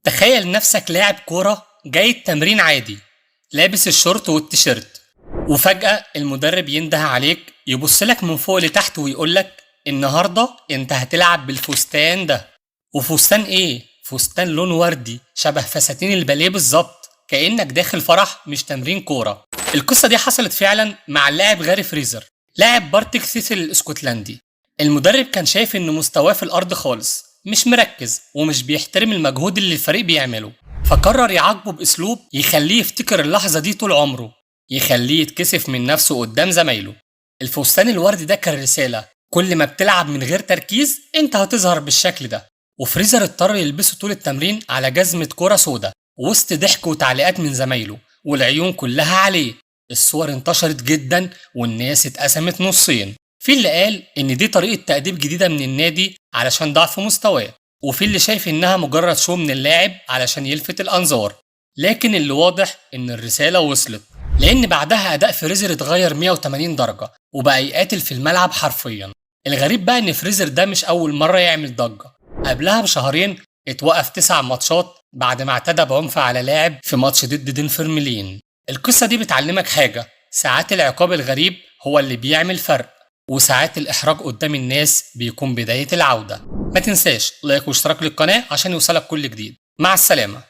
تخيل نفسك لاعب كورة جاي التمرين عادي، لابس الشورت والتيشيرت، وفجأة المدرب ينده عليك، يبص لك من فوق لتحت ويقولك النهاردة انت هتلعب بالفستان ده. وفستان ايه؟ فستان لون وردي شبه فساتين الباليه بالظبط، كأنك داخل فرح مش تمرين كورة. القصة دي حصلت فعلا مع اللاعب غاري فريزر، لاعب بارتيك ثيسل الاسكتلندي. المدرب كان شايف ان مستواه في الارض خالص، مش مركز ومش بيحترم المجهود اللي الفريق بيعمله، فقرر يعاقبه باسلوب يخليه يفتكر اللحظة دي طول عمره، يخليه يتكسف من نفسه قدام زمايله. الفستان الوردي ده كان رسالة: كل ما بتلعب من غير تركيز انت هتظهر بالشكل ده. وفريزر اضطر يلبسه طول التمرين على جزمة كرة سودا، وسط ضحك وتعليقات من زمايله والعيون كلها عليه. الصور انتشرت جدا والناس اتقسمت نصين، في اللي قال ان دي طريقة تأديب جديدة من النادي علشان ضعف مستواه، وفي اللي شايف انها مجرد شو من اللاعب علشان يلفت الانظار. لكن اللي واضح ان الرسالة وصلت، لان بعدها اداء فريزر اتغير 180 درجة وبقى يقاتل في الملعب حرفيا. الغريب بقى ان فريزر ده مش اول مرة يعمل ضجة، قبلها بشهرين اتوقف 9 ماتشات بعد ما اعتدى بعنف على لاعب في ماتش ضد دنفرملين. القصة دي بتعلمك حاجة: ساعات العقاب الغريب هو اللي بيعمل فرق، وساعات الإحراج قدام الناس بيكون بداية العودة. ما تنساش like واشتراك للقناة عشان يوصلك كل جديد. مع السلامة.